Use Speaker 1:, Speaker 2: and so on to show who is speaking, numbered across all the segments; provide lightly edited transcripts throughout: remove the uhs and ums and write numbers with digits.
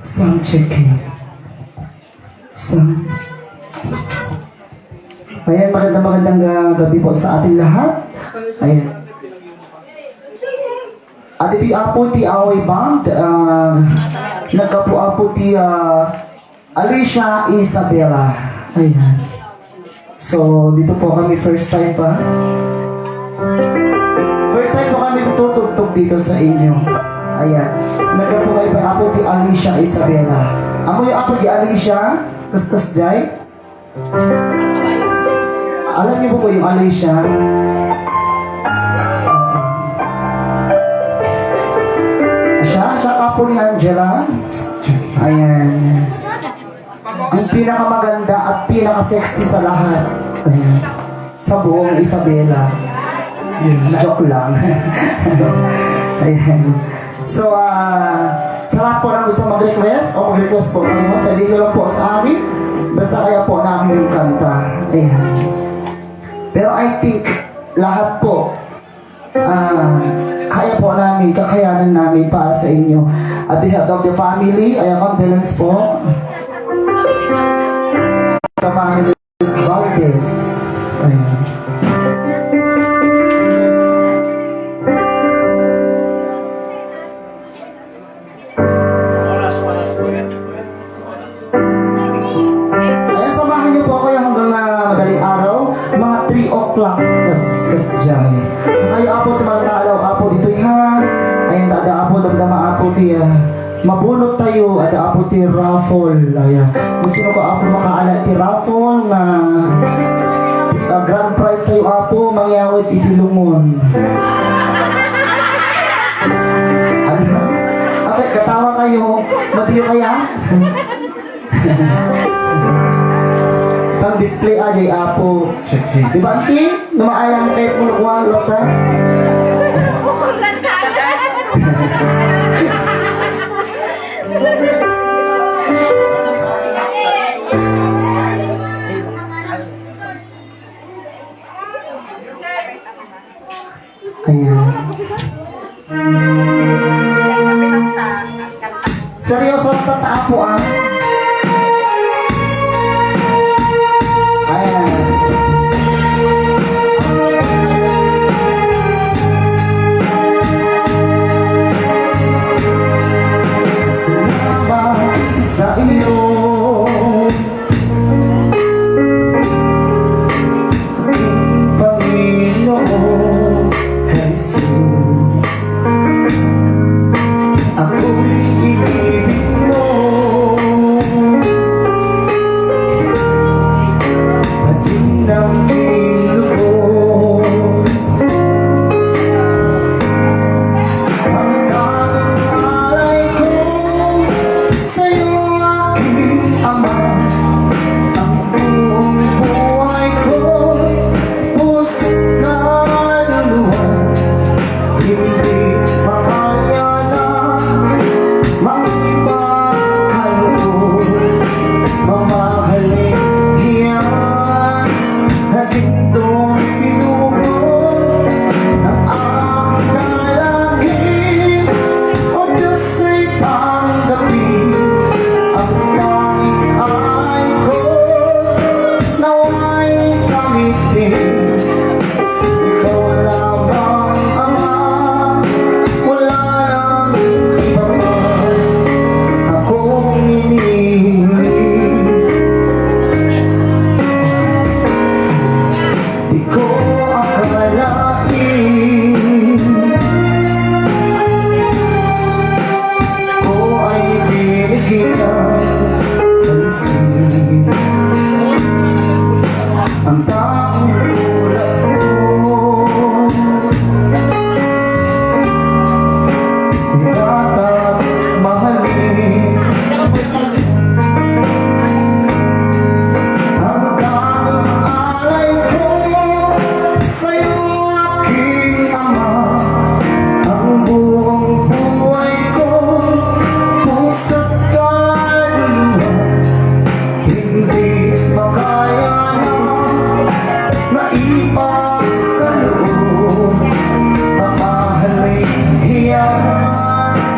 Speaker 1: Sound checking. Sound. Ayan, magandang gabi po sa ating lahat. Ayan. At iti apo ti away band, nagkapo-apo ti Alicia Isabela. Ayan. So, dito po kami first time pa. First time po kami tutugtog dito sa inyo. Ayan. Nagkapo kayo pa apo ti Alicia Isabela. Amo yung apo ti Alicia? Kas jay? Alam niyo po yung Alicia? Siya apo ni Angela. Ayan. Ang pinakamaganda at pinaka-sexy sa lahat. Ayan. Sa buong Isabela. Joke lang. Ayan. So, sa lahat po na gusto mag-request o mag-request po kayo, sabihin nyo lang po sa amin. Basta kaya po namin yung kanta. Ayan. Pero I think lahat po kaya po namin, kakayanan namin para sa inyo. At behalf of the family, ay condolence po sa family Valdez. Ayan. Ayan, samahan niyo po ako hanggang madaling araw, mga 3 o'clock kas dyan. Kayo apo tumalaw apo dito ha. Ayan, ada apo dagdama apo ti mabunot tayo, ada apo ti raffle. Ayan. Gusto ko apo makaala ti raffle na grand prize tayo apo mangyawit iti lumon. Ano? Okay, katawa kayo. Matiyo kaya? Pang display ajay apo. Di ba anti? Numaayang kahit mulukwa lota? Ayan. Seryoso ang tataa po Ayan. Salamat sa iyo, Panginoon Jesus. Ako'y ibig mo, pati ng ilog. Ang daming alay ko sa'yo, aking Ama. Ang buong buhay ko, puso't kaluluwa, hindi makaya na mag-iba kayo. Mamahaling hiyas, nagintong sinubok ng aming nalangin. O Diyos ay tanggapin ang tanging ay ko, nawa'y gamitin. Ikaw lamang Ama, wala nang iba pa akong inihiling. Di ko akalain ko ay binigyan ng pansin. Ang taong tulad mo, di dapat mahalin. Ang daming alay ko sa'yo, aking Ama. Ang buong buhay ko, puso't kaluluwa, hindi makaya na maipagkaloob. Mamahaling hiyas,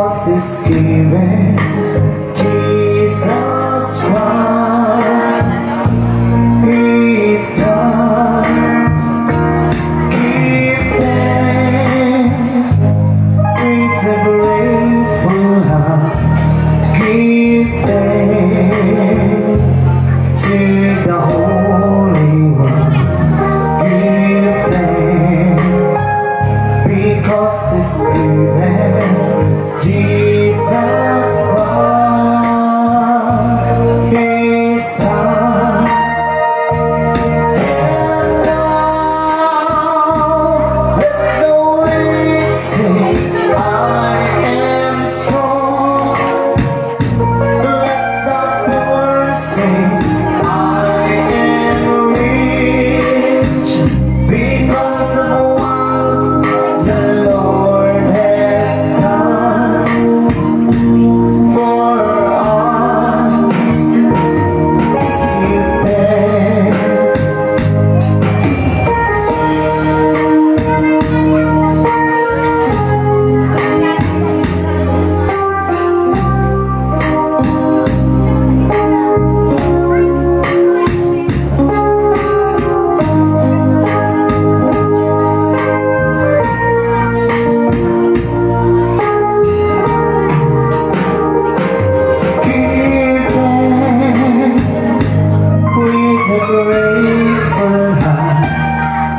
Speaker 1: cross is given, Jesus Christ, His Son. Give thanks with a grateful heart. Give thanks to the Holy One. Give thanks because it's given, Jesus Christ, His Son. And now let the weak say, I am strong. Let the poor say, I am rich, because of what the Lord has done for us. Give thanks. With a grateful heart,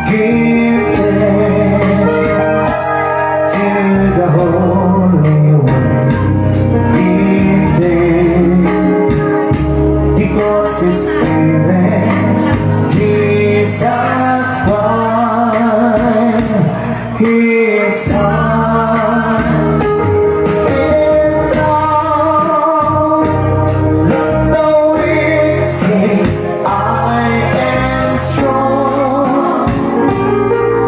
Speaker 1: give thanks to the Holy One. Give thanks because it's given, Jesus Christ, His Son. And now let the weak say, I am strong.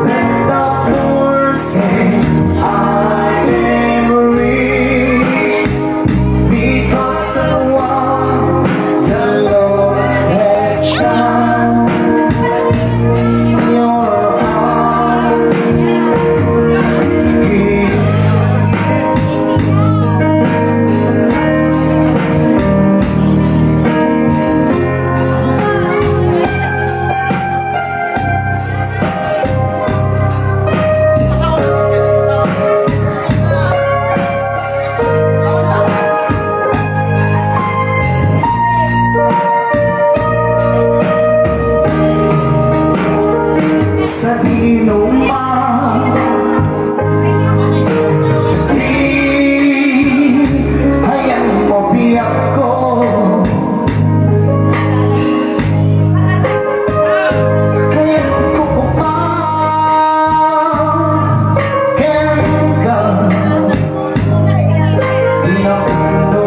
Speaker 1: Let the poor say, I am rich, because of what the Lord has done. Your heart give. Sa dinuman, di hayang mo biyak ko. Kaya ko pa kailan inakundo.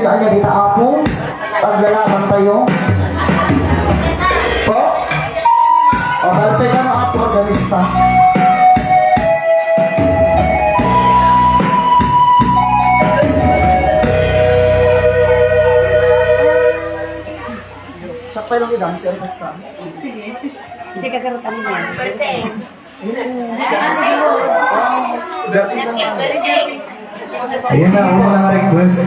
Speaker 1: daan niya dita apo. Paglalaban tayo. Po? O, balsay ka mo apo, organista. Sakpay lang yung dancer ka.
Speaker 2: Hindi ka karotan mo yan.
Speaker 3: Ayan na, una nga request.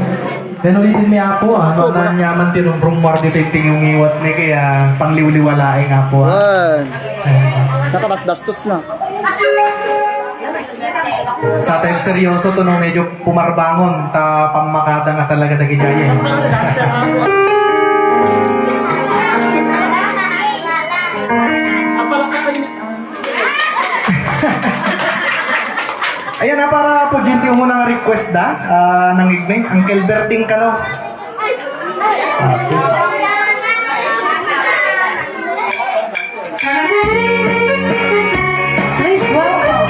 Speaker 3: Then ulitin niya ako, ano na nyaman tinumprong war dito yung iwat ni kaya pangliwliwalaing ako.
Speaker 1: Nakabasbastos na.
Speaker 3: Sa tayo seryoso to no, medyo pumarbangon, ta pamakada na talaga na ginaya. Ayan na, para po Jinty mo na request da, ng igmay, Uncle Berting Kano.
Speaker 2: Please welcome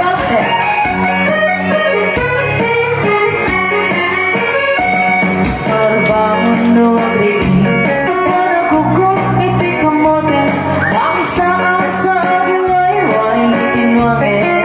Speaker 2: Balsec. Parbangon no agree. Para kukuk iti kamote. Ang saan sa giway-way tinwame.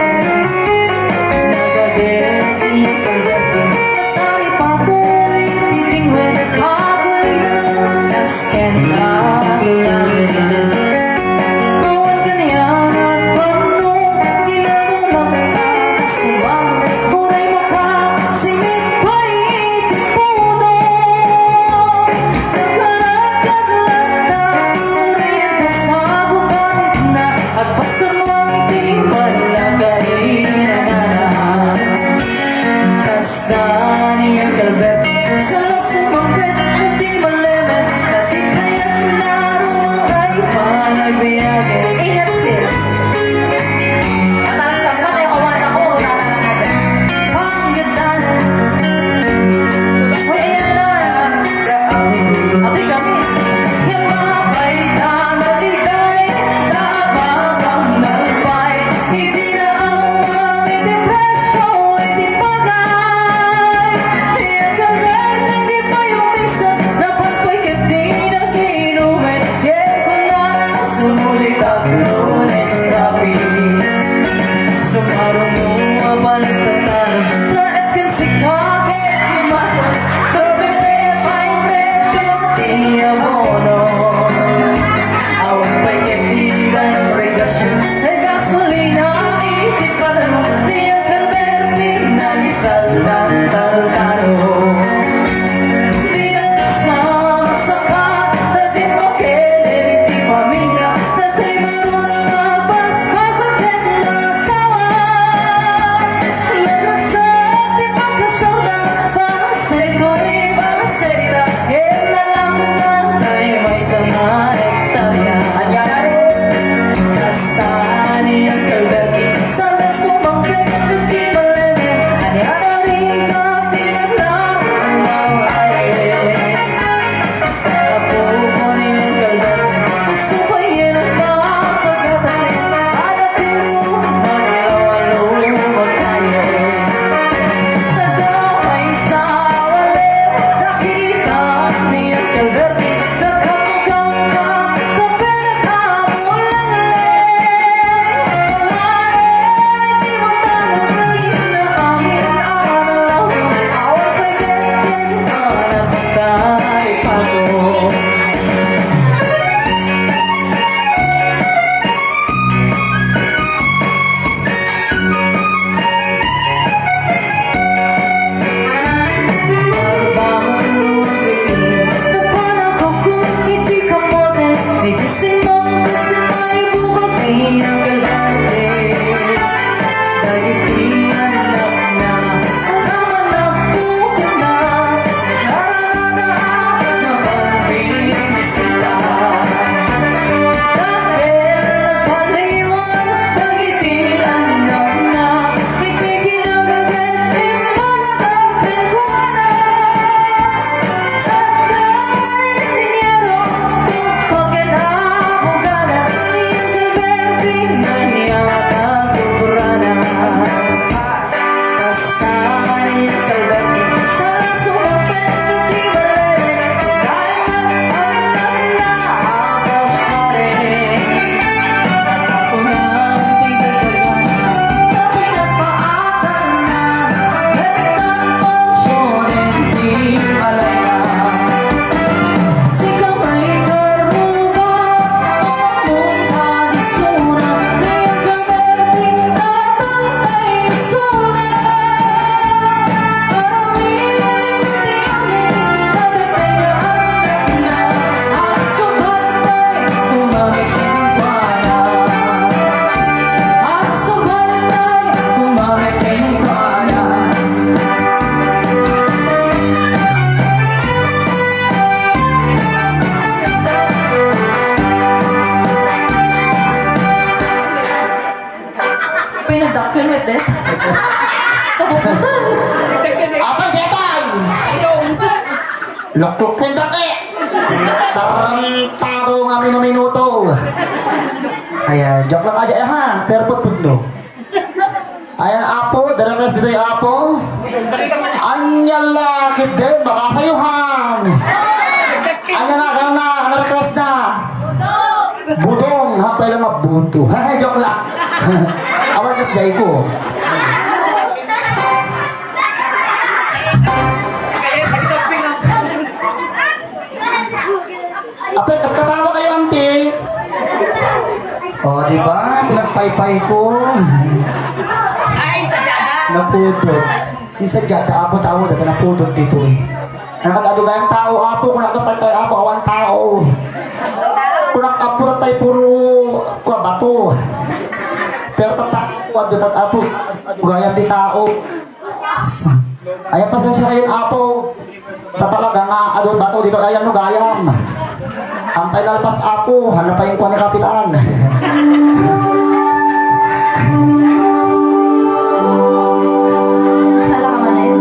Speaker 1: Luktok ko dati! Tarantado nga minuto. Ayan, joke lang aja ha, pero putputlo. Ayan, apo, daras dito yung apo. Anyala, kid baka sayuhan. Anyala, kang na, request na. Budong, hapay lang mabuto. Hay, joke lang. Awal na siya ko. Apet, nagkatawa kayo, auntie. O, di ba? Pinagpaypay ko. Naputol. Isa dyan, apo tao, dati naputol dito eh. Nakataduga yung tao, apo, kung nakatay tayo, apo, awan tao. Kung nakapura tayo, puro kwa bato. Pero tatakwa, doon at apo, gayang di tao. Ayan, pasensya kayo, apo. Tatalaga nga, adon bato dito, ayan mo, gayam. Ang tayo lalpas, apo, hanap pa yung kwa ni kapilaan.
Speaker 2: Sala ka man eh.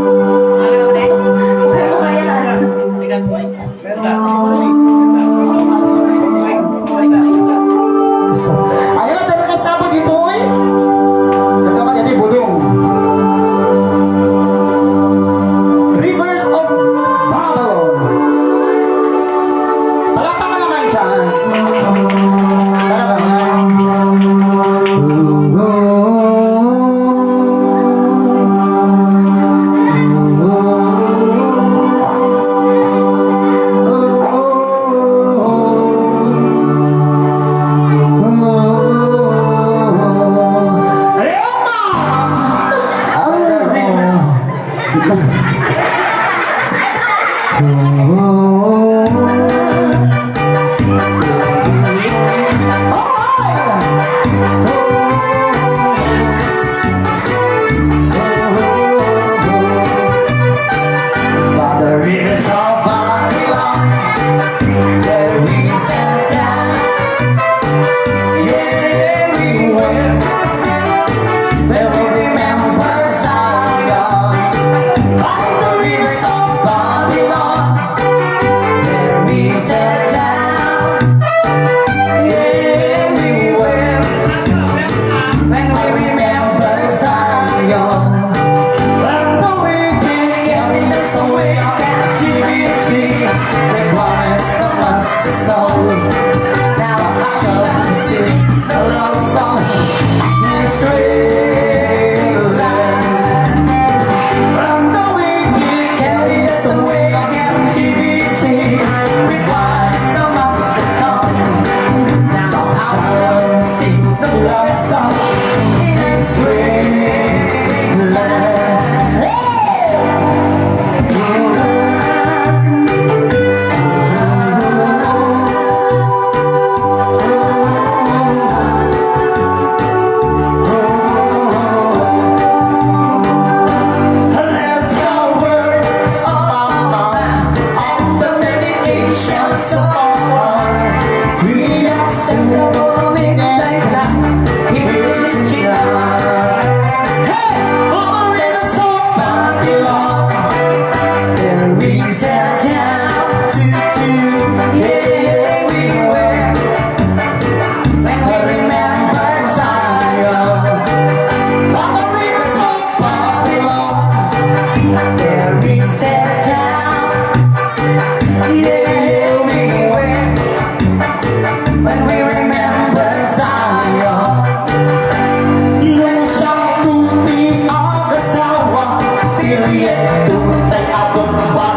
Speaker 2: Pero kaya
Speaker 1: Ayun na, tayo kasama dito eh. Nagkaman yan eh, budong. Rivers of Babylon. Palakpakan naman siya. Talaga nga.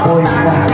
Speaker 1: Boy,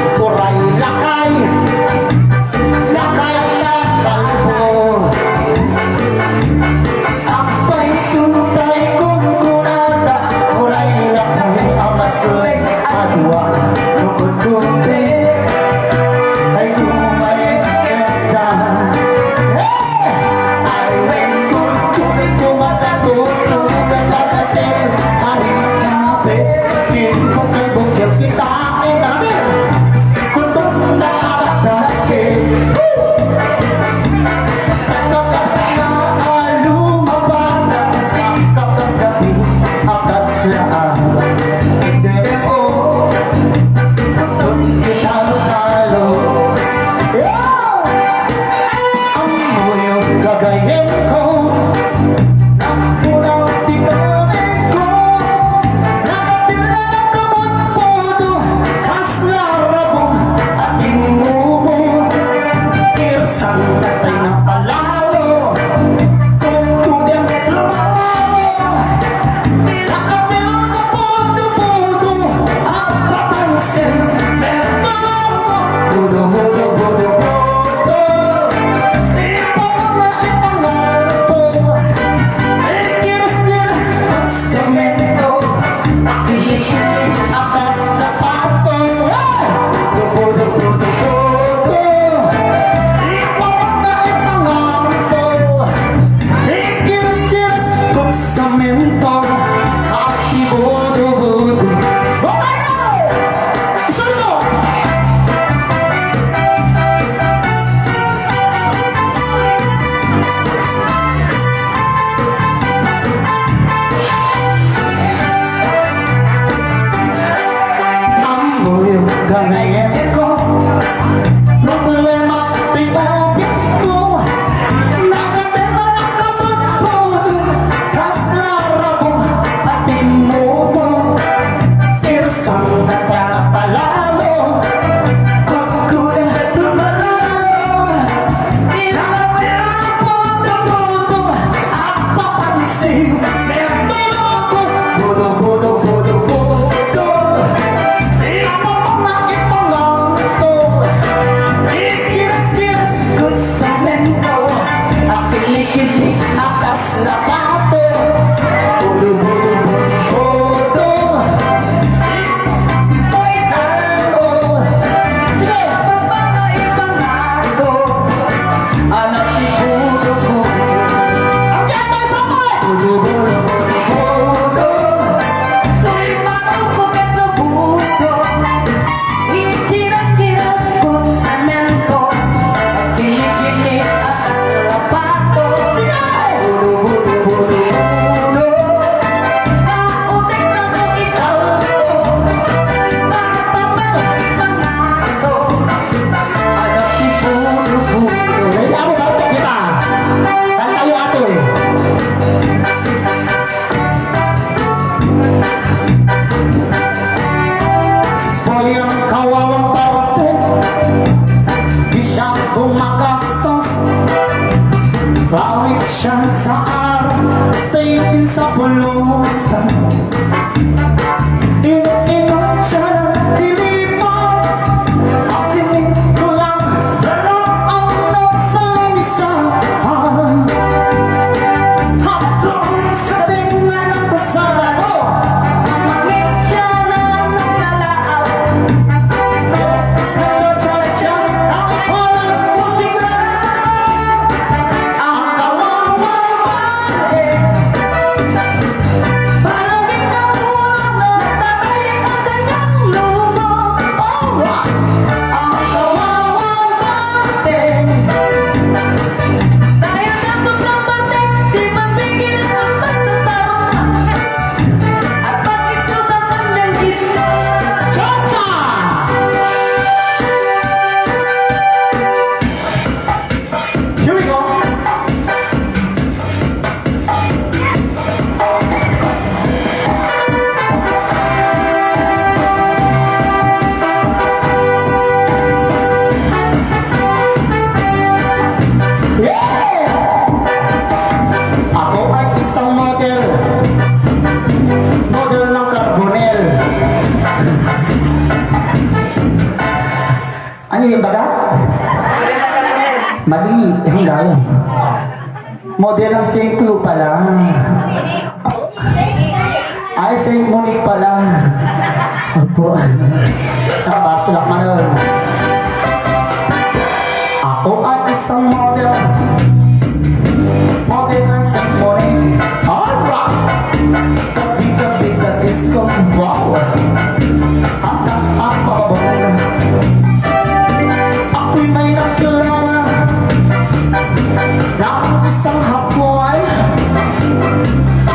Speaker 1: siya sa araw, stay sa pulutan. Inom siya ng dilimas, asin ko lang, dalawang ang nasa lamisahan. Hapdong sa tingnan ng pasarado,
Speaker 2: Mamangit siya na nakalaaw.
Speaker 1: cha-cha-cha, ang walang musika. Ang kawawang babae,
Speaker 2: Parang ikaw na tatay ang kanyang lumo.
Speaker 1: ang kawawang babae.
Speaker 2: Dahil sa sobrang bantay, di mapigil ang pagsasama. At pag-isto sa kanyang gitna.
Speaker 1: Cha-cha! Here we go. Yeah! Ako ay isang model. Model ng Carbonel. Ano yung baga? Mali, yung gaya. Model ng St. Cloud pala. Ay, St. Monique pala. Opo. Nakabasulak man nun. Ako ay isang model. Model ng St. Monique. Alright! Gabi-gabi na disco. Wow! Hanggang ang pababong. Ako'y may nakilala na ang isang hapon.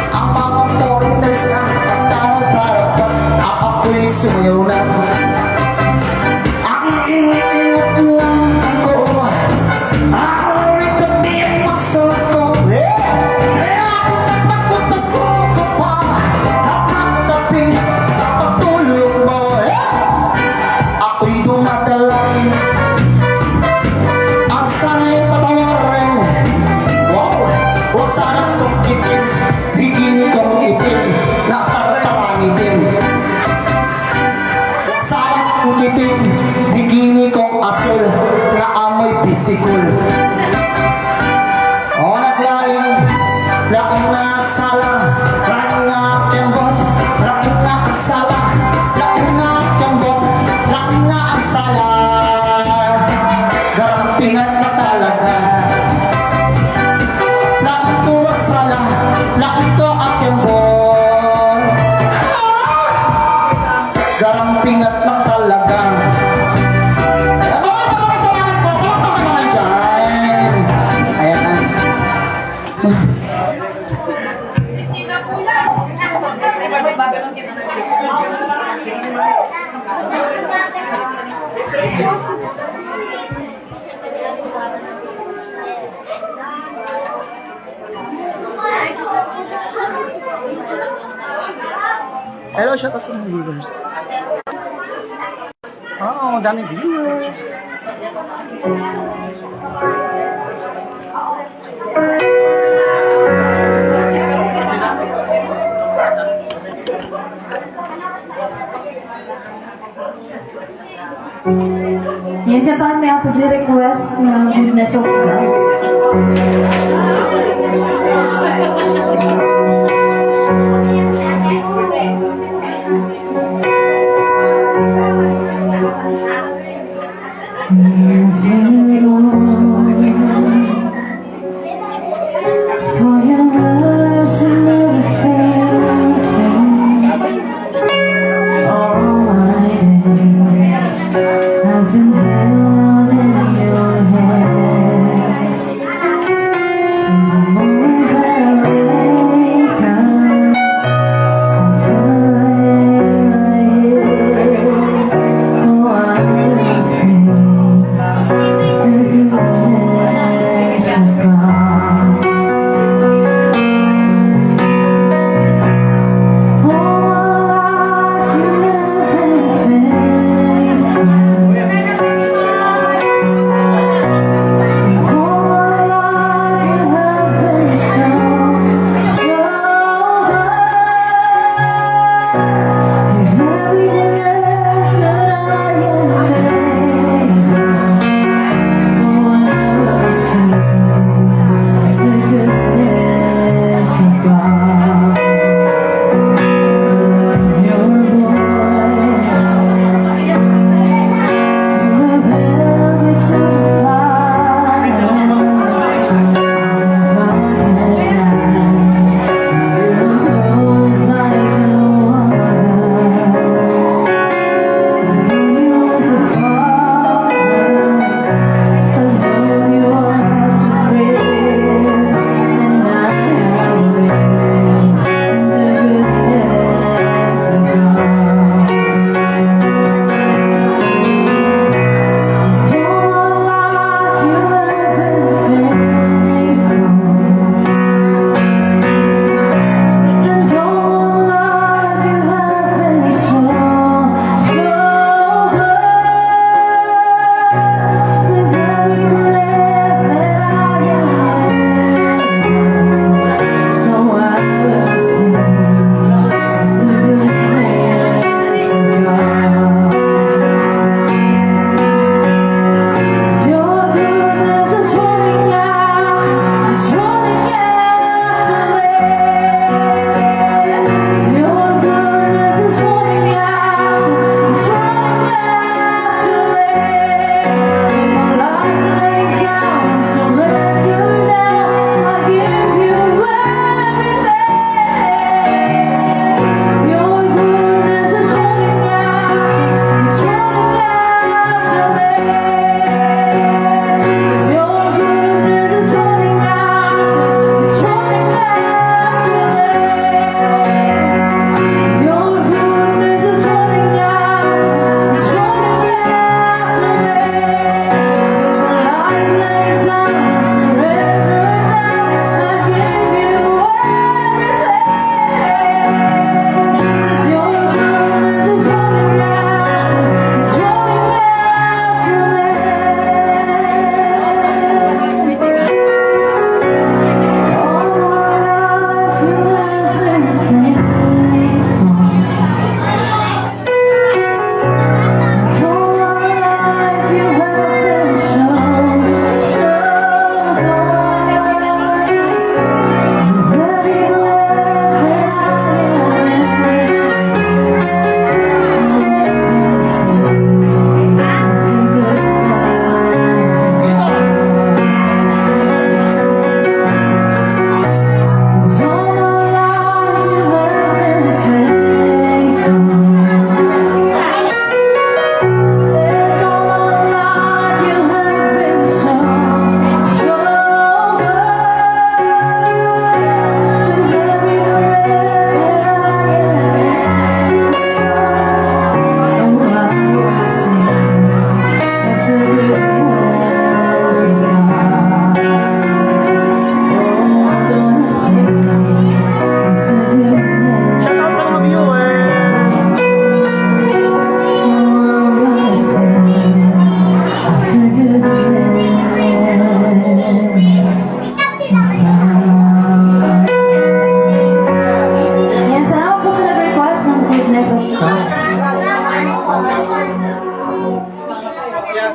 Speaker 1: Ang mga foreigners na pagkakarapat at ako'y sumayaw na. Ang ingat lang ako, ang ikati ang masarap ko. Ako natakot ko pa, nakatabi sa pagtulog mo. Ako'y dumadalang, ang sana'y patawarin. Wow! Huwag sanang sukitin, bikini kong itim, nakatapangitin. Huwag sanang sukitin, bikini kong asul, na amoy pisikul. O naglaing, laing na sala, laing na kembot, laing na sala, laing na kembot, laing na sala. Garampingan na talaga. Laing ko masala, laing ko ang kembot. Garampingan na talaga. Ayan, mga kasalanan po, kalakta ka naman dyan. Ayan na. Hello, shout out sa mga viewers. Oh, ang daming viewers.
Speaker 2: Yan ka ba may ako request ng goodness of God? For your mercy never fails me. All my days I've been held in your hands. From the moment that I wake up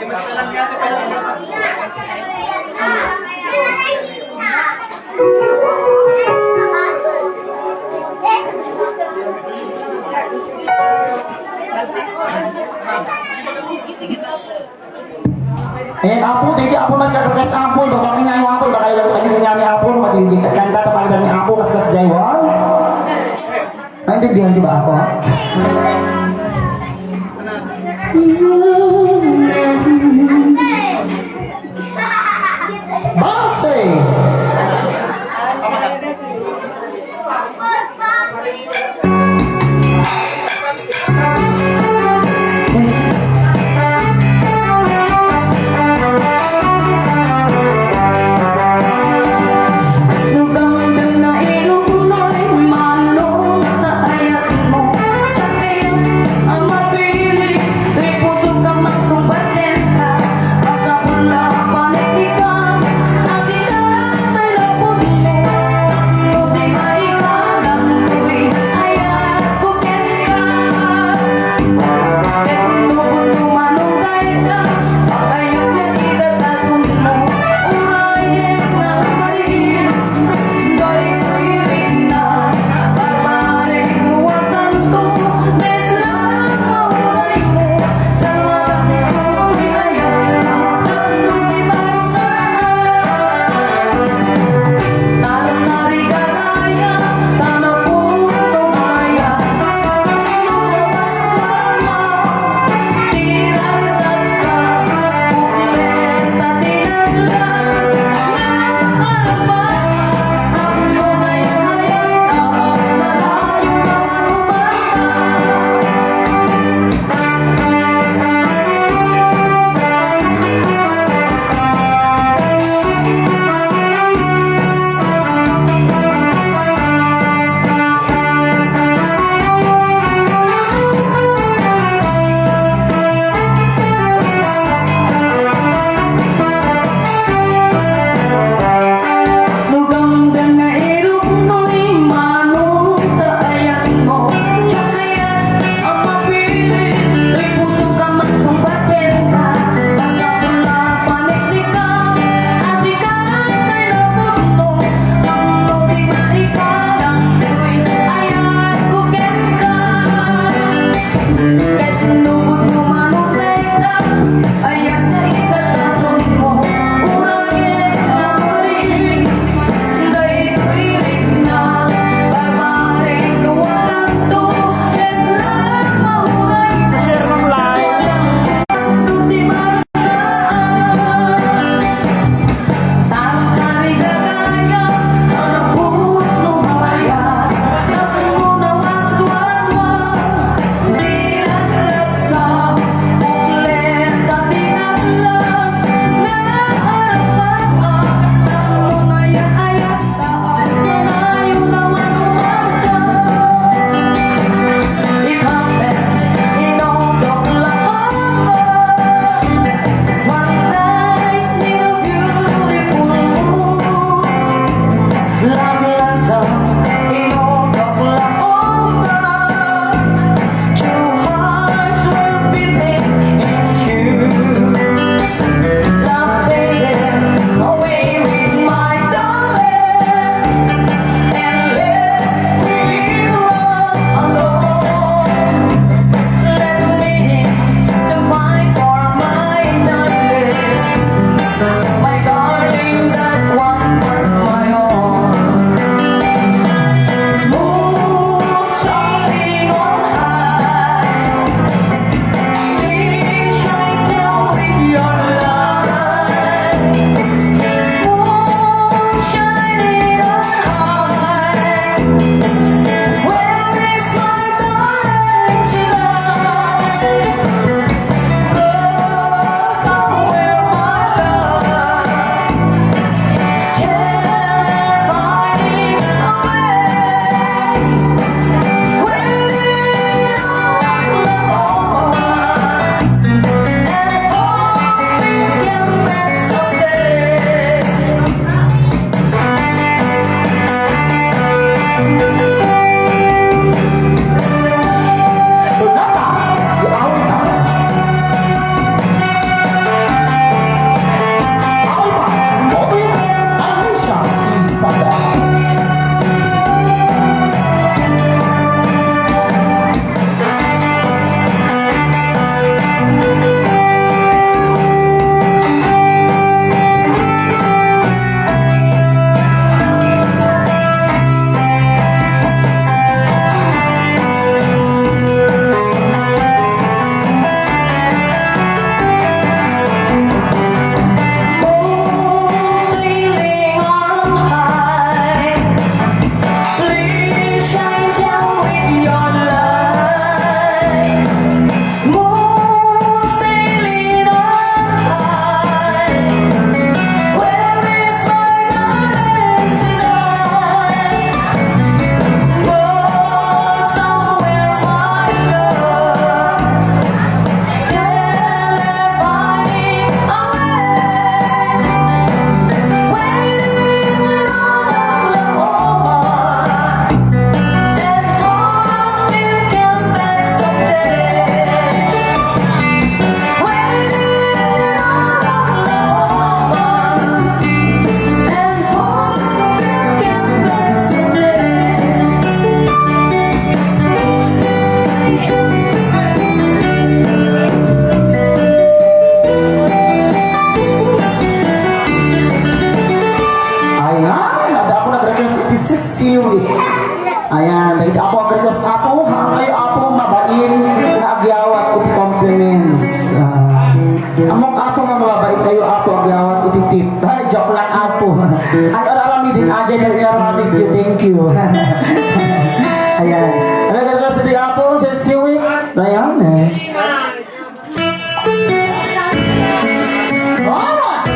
Speaker 1: Ayan, Apo, thank you, Apo, magkakagas, Apo, baka kinyayo, Apo, baka ilang lagi niya, Apo, magiging kanta, tapalitan ni Apo, kaskas jaywal. Naintindihan di ba ako? Base!
Speaker 2: Nagandang na ilong mo'y manong sa ayat mo. Sa kaya ang mapili, ay puso ka magsumbatin ka. Basta pula panitigam, asikat ay lapod mo. Taklo di maikalang tuwi, ayat ko kesa. Kung manong kaya, ayat na itatatong mo. Urayin na marin. Dahil ko'y ina, barbaring huwatan to, biglang mauray mo. Sa marami ko'y ayaw na, tatlong ibasaan. Talang narigagaya, tanang puto maya. Tirang dasa, ukuleta tinaslan. Nagandang na ilong mo'y manong sa ayat mo. Sa kaya ang mapili, ay puso ka magsumbatin ka. Basta pula panitigam, asikat ay lapod mo. Taklo di maikalang tuwi, ayat ko kesa. Kahit lubog lumanong kaya, ayat na itatatong mo. Urayin na marin. Dahil ko'y ina, barbaring huwatan to, biglang mauray mo. Tatlong di masaan. Talang narigagaya, tanang puno maya. Tapos mo na wag-wag-wag, di nagrasa, ulit at tinaslan.
Speaker 1: Among apo nga mababait kayo apo ang yawat ititip. Ay, joke lang apo. Ay, arami din aja na arami you. Thank you. Ayan. Ano ka sa di apo? Sa siwit? Ayan eh. Alright.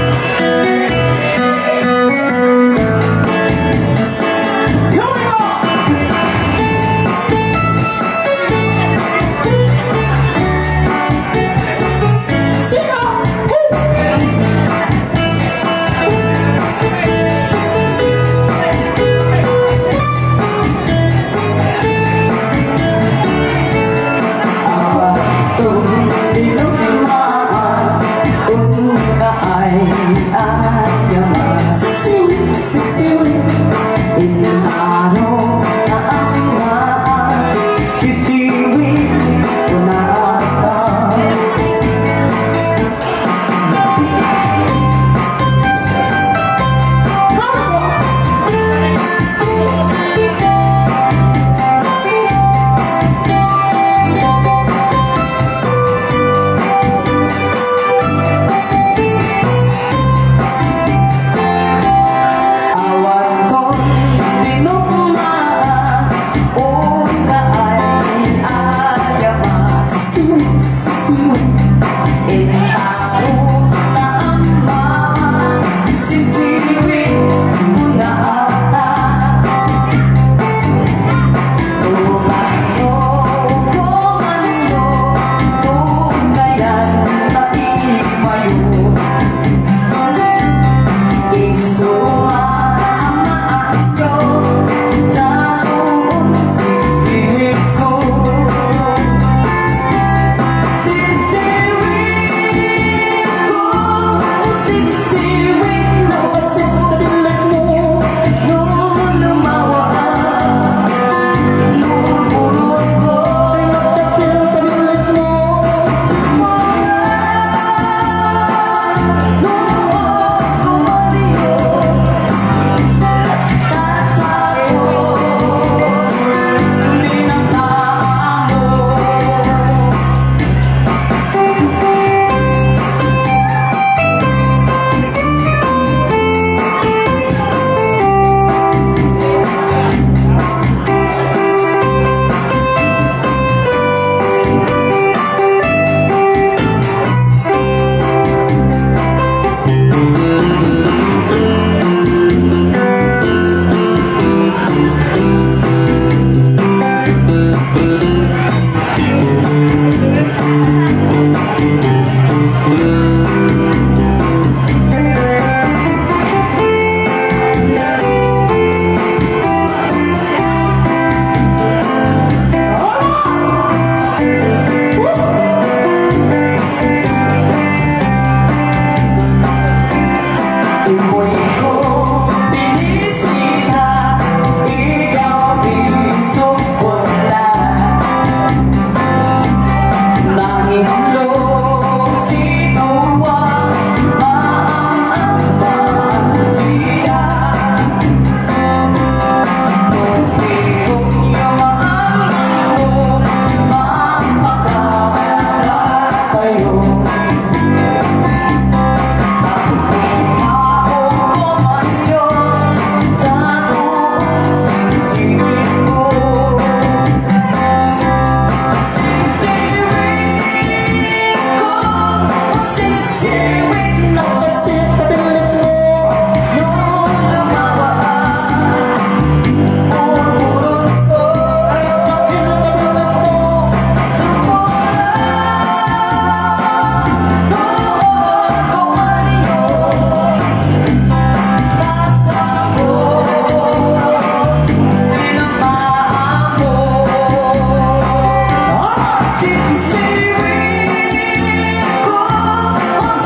Speaker 1: Here we go.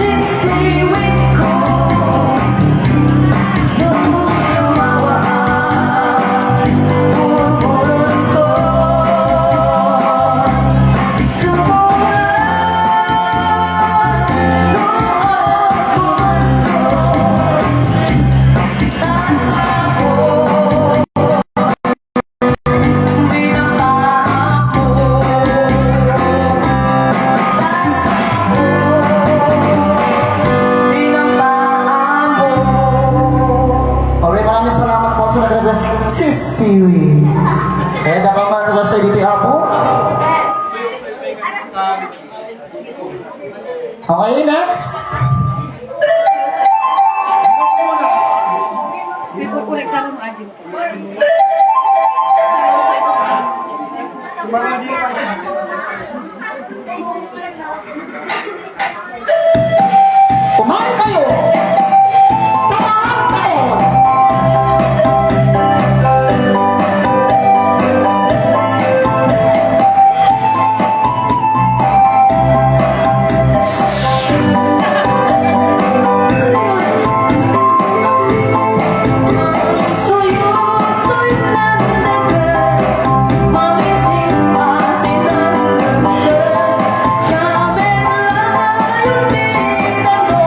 Speaker 2: Sisiwi ko
Speaker 1: Okay, next. Kumain kayo! Tamaan kayo!
Speaker 2: Soyo nandagan, mamising masinandagan, siya may malayos din ako.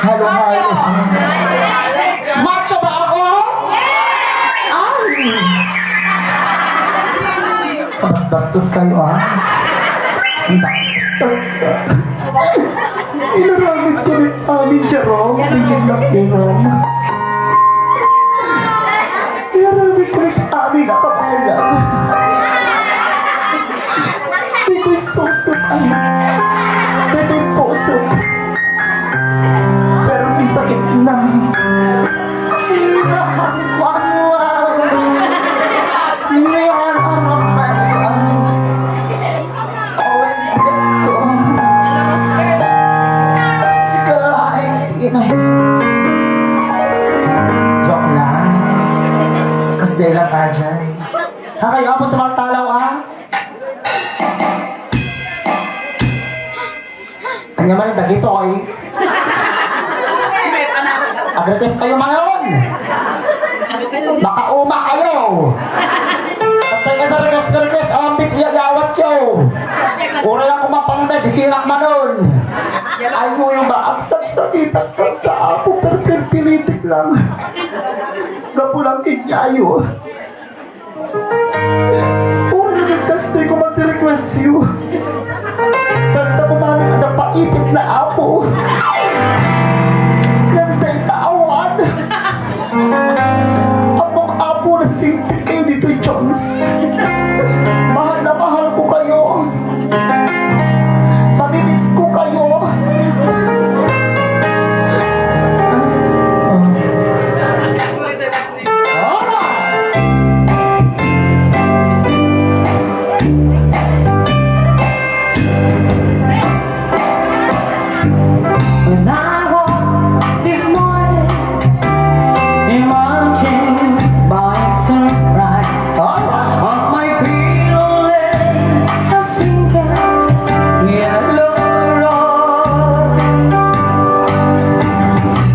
Speaker 1: Halo. Macho ba ako? Ay! Bastos kayo ah. Bastos ka. Inaramit ko rin amin, Jerome. Tingin lang, Jerome. Inaramit ko rin amin, nakabalag. Di ko'y susok. Dito'y puso. Pero may sakit na. Ngayon ang mapalian. Joke lang. Kasi lang ka dyan. Kayo po tumatalaw ah. Kanya man yung dagito ay. Agretes kayo ngayon. Makauma kayo. Kapag ka na request, ambit iyayawat yo. Ura lang kumapangda, disirak manon. Ay mo yung ba, ang saksakitan ka sa ako, pero pinitik lang. Gapo lang kinyayo. Ura na nagkastoy ko mag-request you. Basta kumamit ka ng paipit na apo. Nanday tawan. Among apo na singpit kayo dito, Jones. Mahal na mahal ko kayo. Mamimiss ko kayo.
Speaker 2: When I woke this morning, emerging by sunrise, on my pillow lay a sinking yellow rose.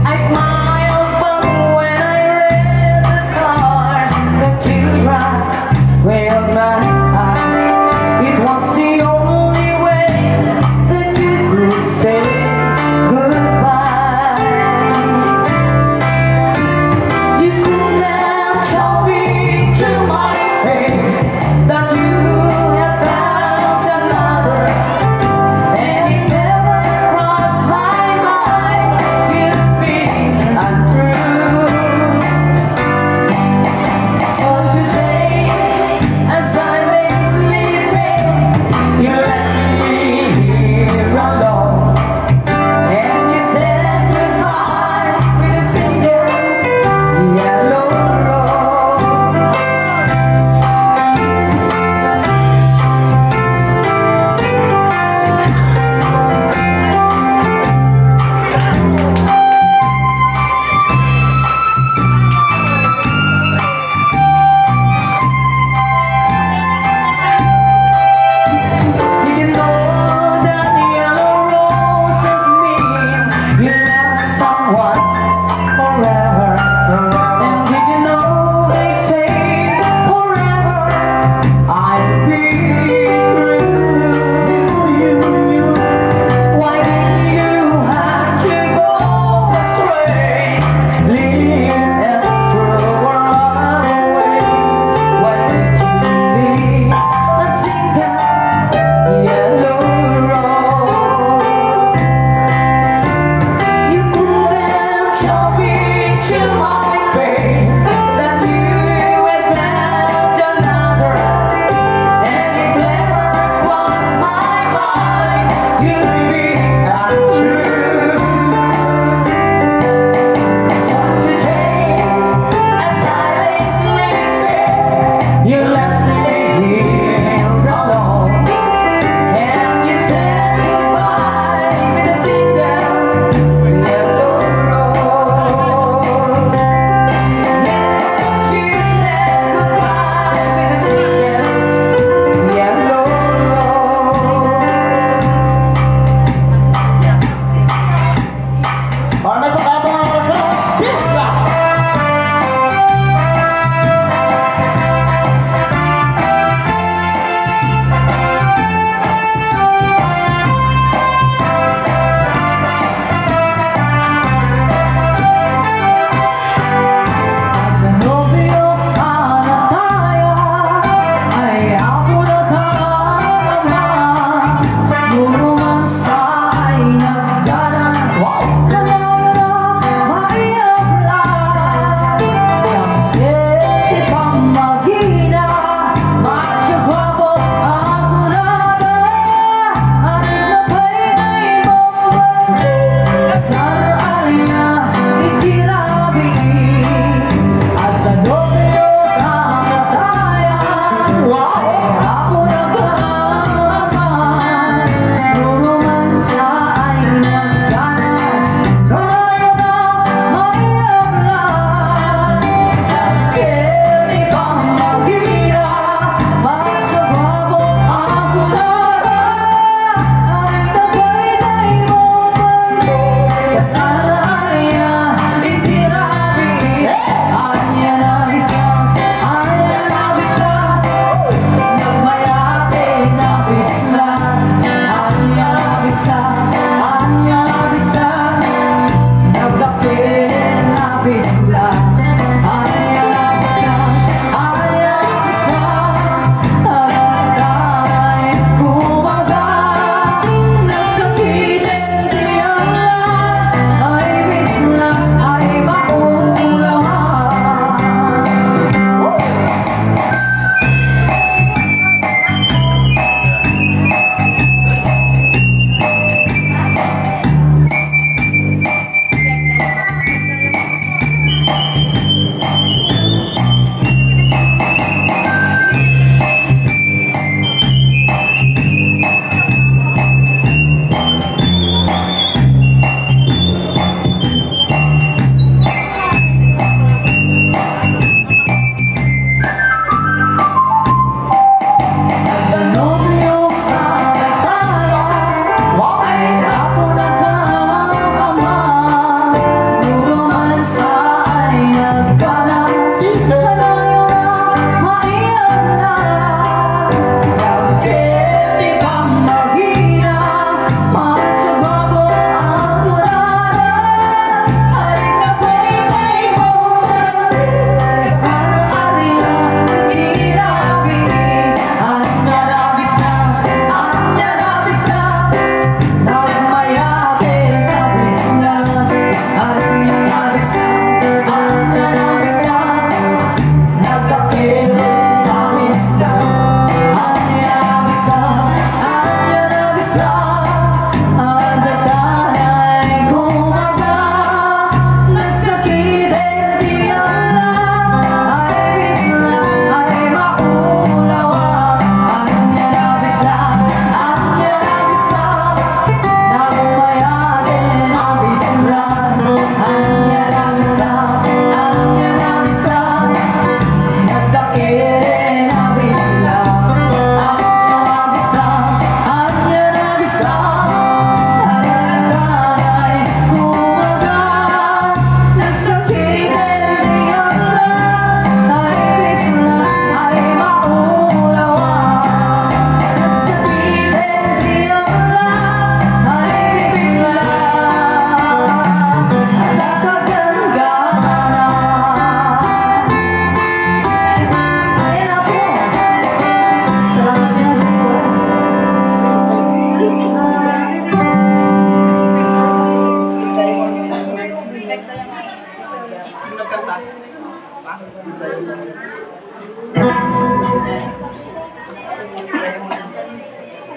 Speaker 2: I smiled, but when I read the card, the teardrops filled my eyes. It was the only way that you could say goodbye.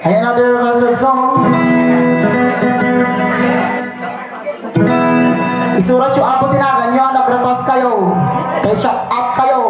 Speaker 1: Ay, another requested song. Isurat yung apo tinagan nyo, nag-request kayo. Kaya shout out kayo.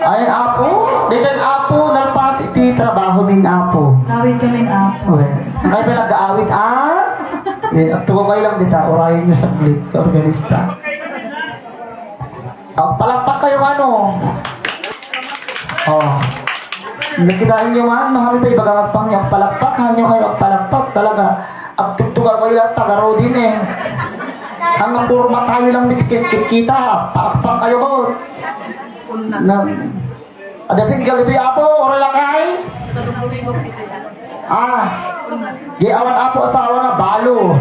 Speaker 1: Ay, apo? Diyan apo, nalpas iti trabaho min apo.
Speaker 2: Kawit kami ng apo.
Speaker 1: Okay. Ay, pinag-aawit tuwa kayo lang dita, orayin nyo sa glit, organista. Palakpak kayo ano? Oh. Nakinain nyo man, mahal tayo baga magpang yung palakpak, hanyo kayo ang palakpak talaga. Ang tutuga kayo lang, tagaro din eh. Hanggang purma tayo lang kita, palakpak kayo ko. Ada single itu ya apa orang lakai? Di awan apa asawa na balo.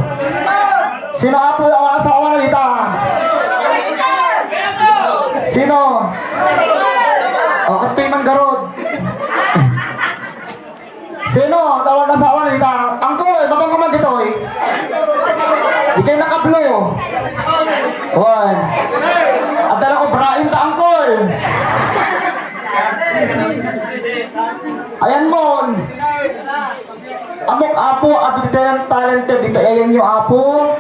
Speaker 1: Sino apo awan asawa na kita? Sino? Oh, katoy manggarod. Sino awan asawa na kita? Angkoy, babang kaman dito eh. Di kayo nakablo. Wan. Adala ko brain ta angkoy. Ayan mo. Amok apo at talented dito. Ayan yung apo.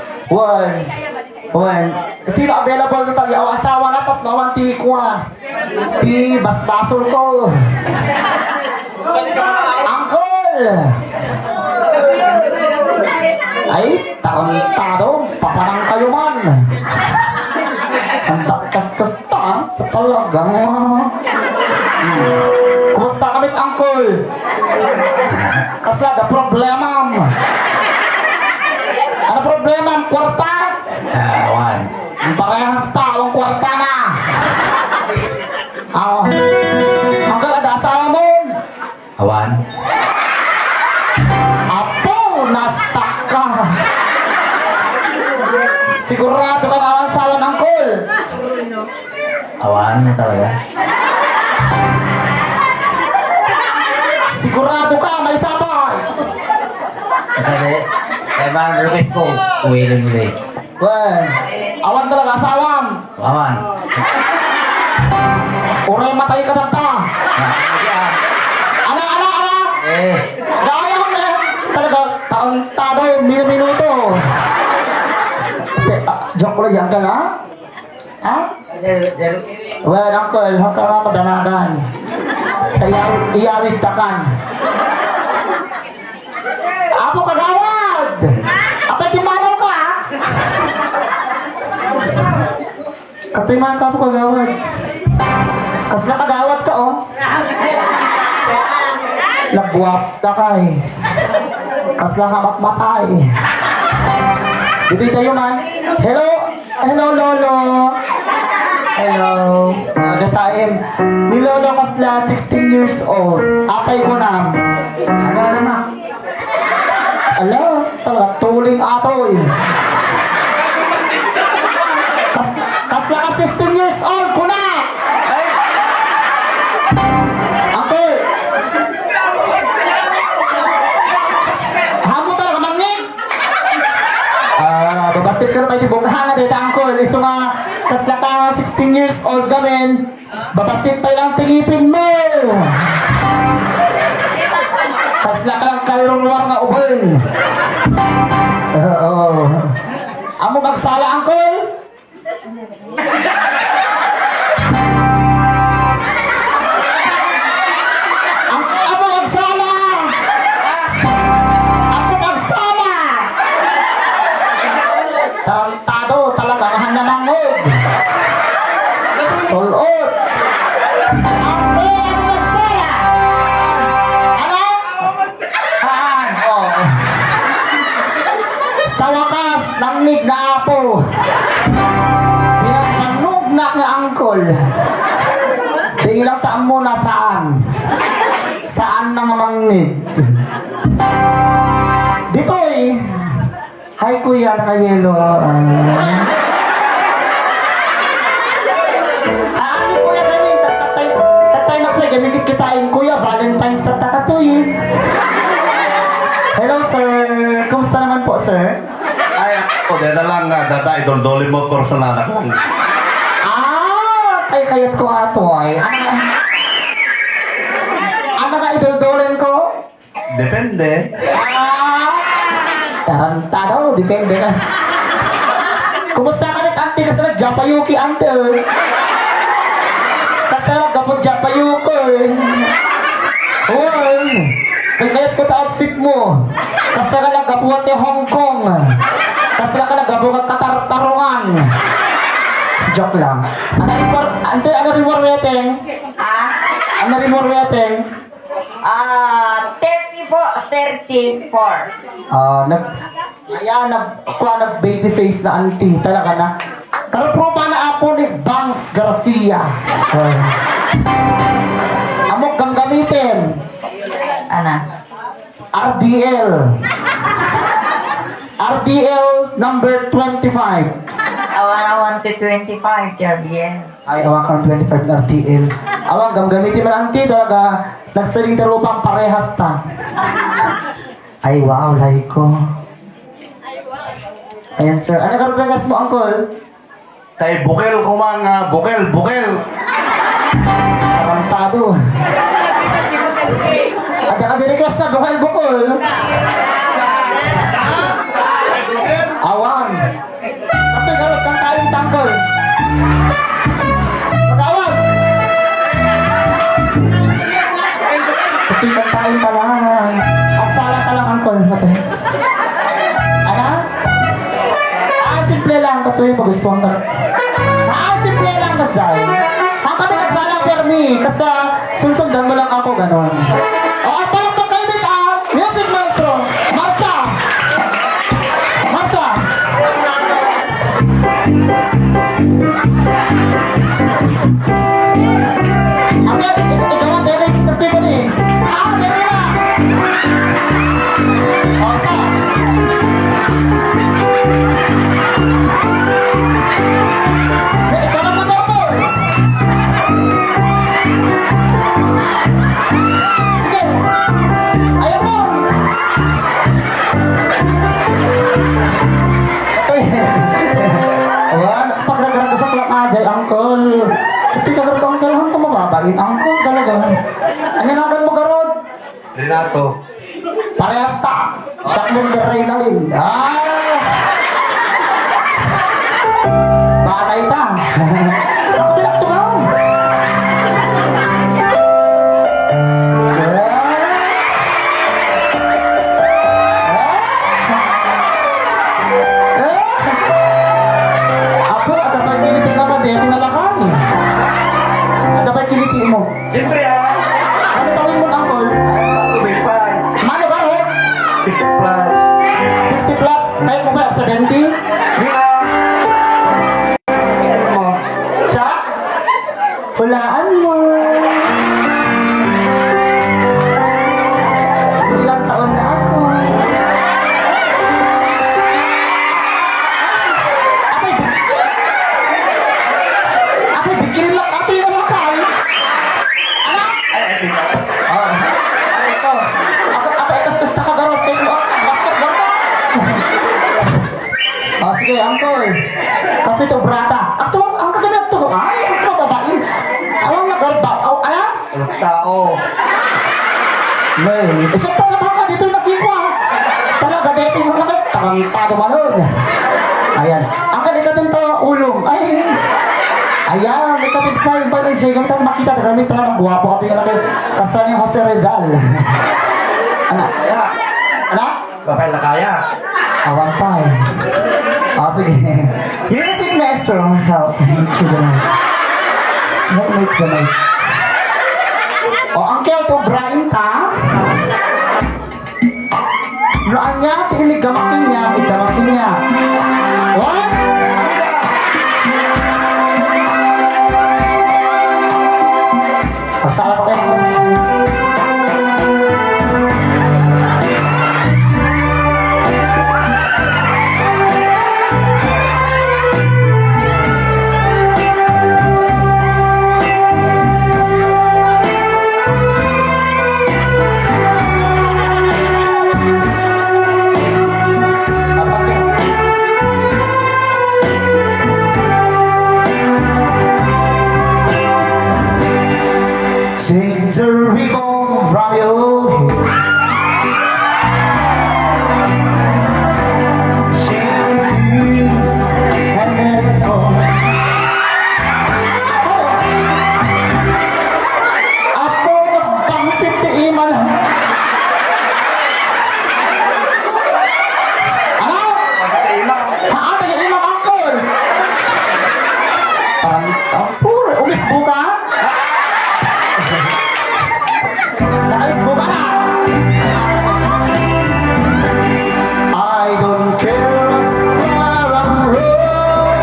Speaker 1: One. Sino available dito? Yung asawa na tatlawan ti kuha. Ti basbasol ko. Uncle! Ay, tarantado. Papanang kayo man. Ang dakas-kasta. Talagang. Kumusta kamit, Uncle? Kasi ada problema. Ano problema? Ang kwarta? Ang parehas tao, ang kwarta na. Uncle, ada asawa mo?
Speaker 4: Awan.
Speaker 1: Apo, na-stuck ka. Sigurado ka na asawa ng Uncle.
Speaker 4: Awan na talaga.
Speaker 1: Sigurado ka, may sabay.
Speaker 4: Kasi, ewan request ko. Uwi lang ulit.
Speaker 1: Well, awan talaga asawam.
Speaker 4: Awan.
Speaker 1: Uray matay ka tata. Ana.
Speaker 4: Eh,
Speaker 1: Gaya ko na. Talaga, taon-tado, minuto. Joke ko lang yan ka na? Ha? Well, Uncle, haka nga madanagan. Kaya iyawid takan. Apo kagawad! Apay timanaw ka! Katiman ka po kagawad. Kasi nakagawad ka, oh. Lagwap ka kay. Kasi lang matay. Dito tayo man. Hello? Hello, Lolo. Hello. Ada time. Ni Lolo kasla 16 years old. Apay ko na. Ano na? Ala, talaga tuling ato eh. Kasla ka 16 years old ko na. Uncle. Hamo talaga mangin. Babatik ka na pa yung bunghangan dito, Uncle. Iso nga, kasla ka 16 years old gamin. Babasit pa lang tingipin mo. Kasla ka lang kayrong luar nga ubol. Oo. Amo magsala, Uncle? Amo magsala! Amo magsala! Tarantado talaga ang namangod. Solot. Amo magsala! Ano? Oh. Sa wakas, nangnig na apo. Pinagnanog na nga Uncle. Sige lang taan mo na saan. Saan na mamangnig? Dito eh. Hi kuya, nakayelo. Ano kuya gamin? Tatay na kuya, gamit kitain kuya. Valentine's sa takatoy eh. Hello sir. Kumusta naman po sir?
Speaker 5: Ay, ako, dito lang nga, data, idol-dolin mo personal ako.
Speaker 1: Ay kayat ko ato ay. Ano ka idol-dolen ko?
Speaker 5: Depende.
Speaker 1: Tarantado, depende na. Kumusta ka rin, ante? Kasi nag-japayuki, ante. Kasi nag-gapot japayuki. Well, kagayat ko ta outfit mo. Kasi ka nag-gapuat yung Hong Kong. Kasi ka nag-gabuhat katartarungan. Joke lang. Ante, ano rin mo weteng? Ano rin mo weteng?
Speaker 2: 34.
Speaker 1: Nag-baby face na auntie. Talaga na. Karuproba na apo ni Bangs Garcia. Amok kang gamitin.
Speaker 2: Ana?
Speaker 1: RDL. RDL number 25.
Speaker 2: Awan to 25, Jarbiel.
Speaker 1: Ay, awang kang 25 na RDL. Awang gamitin man auntie. Talaga, nagsaling tarupang parehas ta. Ay, wow, like ko. Ayan, sir. Ano ka request mo, Uncle?
Speaker 5: Tay, bukel ko mga, bukel.
Speaker 1: Tarantado. Ada ka request na bukol. Awan. Ate, garot kang tayong tangkol. Magawag. Ate, kang tayong talangan. Aksala ka lang, Uncle. Ate. Ano? Simple lang. Katuloy, pagustuhan ka. Simple lang, kasay. Ang kami nagsalang permi. Kasi susundan mo lang ako, ganon. O, ang palakpak kayo dito, music maestro. Marcha! Marcha! Sige, ikaw na mag-apol. Sige. Ayaw mo. Awan, pagdagarang ka sa klap ajay, Uncle. Ito kagarot, Uncle. Hanggang mababain, Uncle. Talaga. Ano nagan mo, garot?
Speaker 5: Renato.
Speaker 1: Parehas ta. Siya mong garay na rin. Batay ta. Ako pinagtugaw. Ako, at apay kiliti ka ba? Dito nalakan. At apay kiliti mo.
Speaker 5: Siyempre
Speaker 1: Ano tawin mo, Uncle?
Speaker 5: Tubig pa.
Speaker 1: Mano ba, ho?
Speaker 5: 6 plus.
Speaker 1: 60 plus? Kaya mo ba? 70?
Speaker 5: Mila. Ano mo?
Speaker 1: Siya? Hulaan mo. Ilang taon na ako. Apay, bigil lang. Apay, wala ka. Ano? Oh. Ito. Apay, kas-kas na ka garot. Kaya mo, basket mo ka. Oh, sige, Uncle. Kasi ito, brata. Ang kaganap to. Ay, ang babae. Awang nagarba. Ano?
Speaker 5: Tao.
Speaker 1: May, isa pa na baka dito nakikwa. Talaga, dito mo na kayo. Tarantado manod. Ayan. Ang kanikatin to, ulong. Ay. Ayan, may katid pa yung bagay siya. Kami tayo makita. Kami tayo ng guwapo. Kami tayo kasal ni Jose Rizal. Ano?
Speaker 5: Kaya.
Speaker 1: Ano?
Speaker 5: Kapay na kaya.
Speaker 1: Awang pa eh. Oh, sige. Music maestro help to the night. Help make the night. Oh, Uncle, to Brian ka? Loan niya, tiilig gamakin niya, igamakin niya. What? Pasala ko kayo. Change the ribbon from your head. Shake the keys and let it go. Ako magpangsit ni Iman. Ano?
Speaker 5: Masya imam.
Speaker 1: Ate, Iman Uncle. Ang puro. Umis buka? Naalis mo ba na? I don't care as far I'm wrong.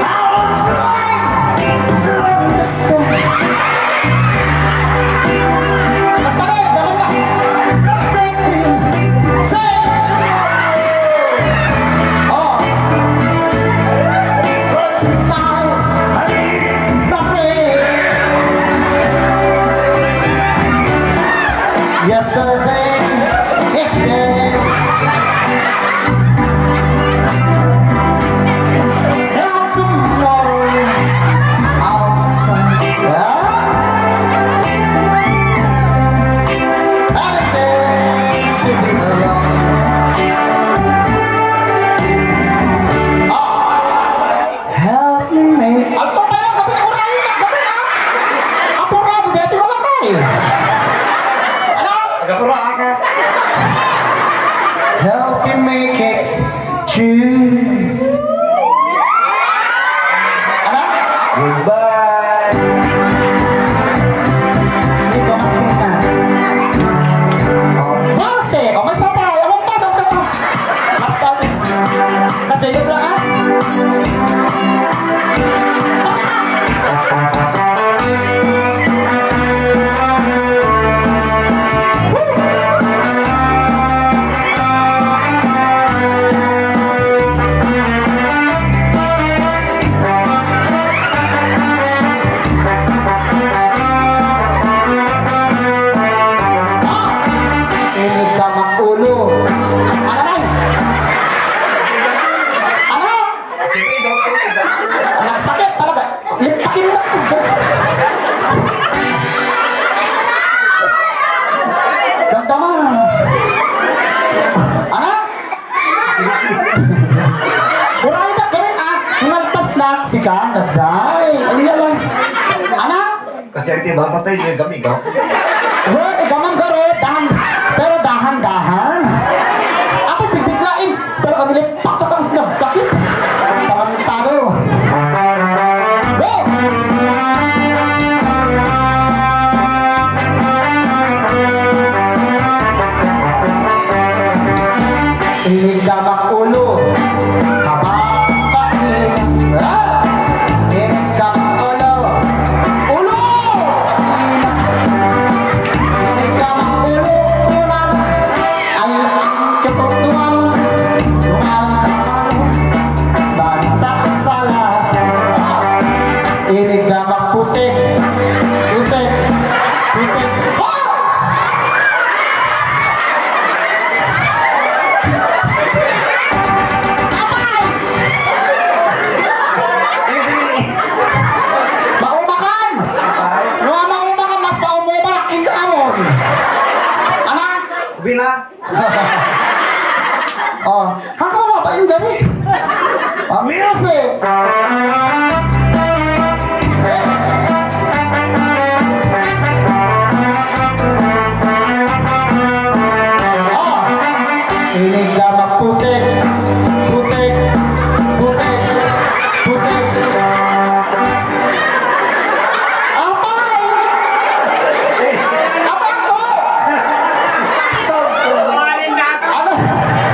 Speaker 1: I will try to understand. Basta rin, gawin ka. Take me, take tomorrow. Oh. But tonight, I need nothing. Yesterday is dead. And tomorrow I'll say, I say to be alone. Help me. Ano pa yan? Gabi ko rin. Gabi na. Ako rin. Dito wala kayo. Ano?
Speaker 5: Agapura ako.
Speaker 1: Help me make it true. Ano?
Speaker 5: Goodbye.
Speaker 1: Dito makita. Base! O, may sapay! Ako pa! Dito pa! Basta! Kasi yun lang ah!
Speaker 5: excited ba? Patay niyo yung kami, ikaw.
Speaker 1: Well, ikaw man garot, pero dahan-dahan. Ako bibiglain, pero kanila pakakas na sakit. Pakantado. Go! Inigamak ulo, kapapain. Inigamak ulo, ulo! Inigamak ulo, ulan. Ay, ketutuan, lumalang, bantak salah. Inigamak pusing, pusing, pusing. Oh! Maumakan! Mga maumakan, mas maumumak ikamon! Ano?
Speaker 5: Bina.
Speaker 1: Oh, hanggang mo ba yung gabi? Music! Oh! Inigamak pusik! Pusik! Pusik! Pusik! Apay! Apay ko! Ano?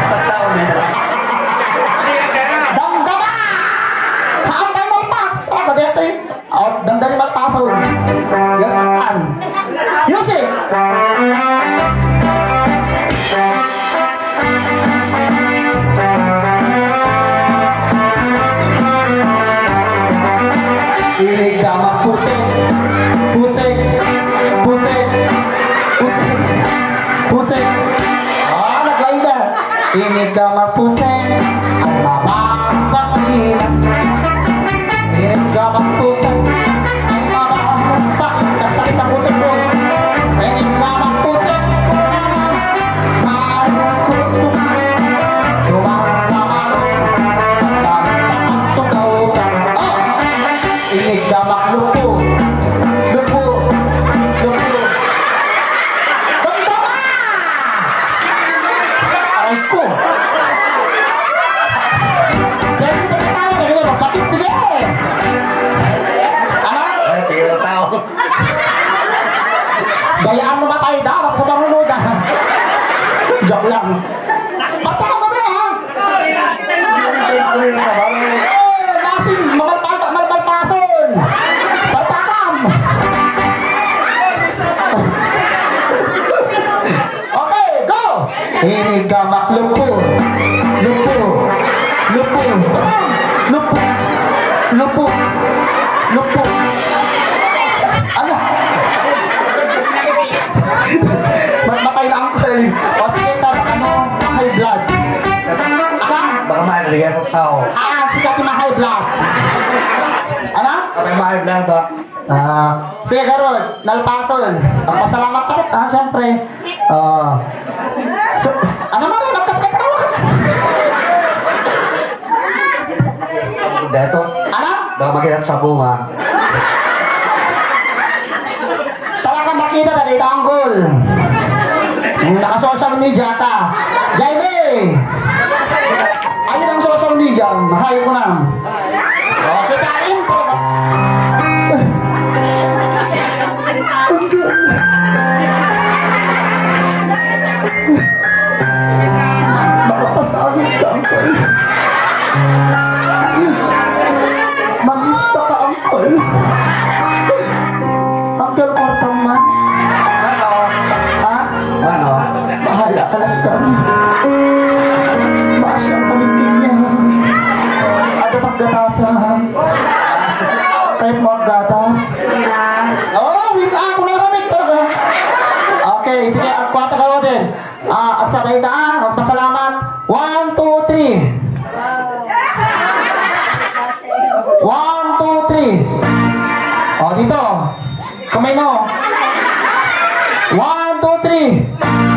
Speaker 5: Tataon din.
Speaker 1: Damdama! Hambay ng pas! Ako dito eh. Oh, damdami magpasol. Yan. Music! Inigamak pusing. Pusing. Pusing. Pusing. Pusing. Ah, naglain na. Inigamak pusing. Ang mababakil. Inigamak pusing. Ang mababakil. Nasakit ang pusing ko. Inigamak pusing. Inigamak lupo. Lupo. Lupo. Damdama! Aray ko. Pwede ba natawa? Sige, magpatid. Sige. Ano?
Speaker 5: Ay, tingin na tao.
Speaker 1: Gayaan mo matay dapat sa marunod ah. Joke lang. Basta ka kami ha?
Speaker 5: Tingin na tao.
Speaker 1: Lasing, mamalpason. Bartakam. Okay, go! Inigamak lupo. Lupo. Lupo. Lupo. Lupo. Lupo. Ano? Matay na ang tayo. O sige, ano? High blood. Ano?
Speaker 5: Baka mahaligan ng tao.
Speaker 1: Sikat yung high blood. Ano?
Speaker 5: Kapag mahaligan ba?
Speaker 1: Sige, Garod. Nalpason. Magpasalamat ka rin, syempre. Ano man, nagkakit ka mo?
Speaker 5: Dito.
Speaker 1: Ano?
Speaker 5: Baka makita sa bunga.
Speaker 1: Talaga makita na dito ang goal. Naka-social media ka. Jaime! Ayun ang social media. Mahayo ko na. Okay, kain po. Makapasawit ka, Uncle. Mangista ka, Uncle. Uncle, kortang man.
Speaker 5: Ano?
Speaker 1: Ha?
Speaker 5: Ano?
Speaker 1: Bahala ka lang kami. Maasya ang paligid niya. Ada paggatasan. Kahit mo ang gatas. Oh, wait ako na kami talaga. Okay, sige, ang kwata ka natin. At sabay daan, magpasalamat. 1, 2, 3. 1, 2, 3. O, dito. Kamay mo. 1, 2, 3.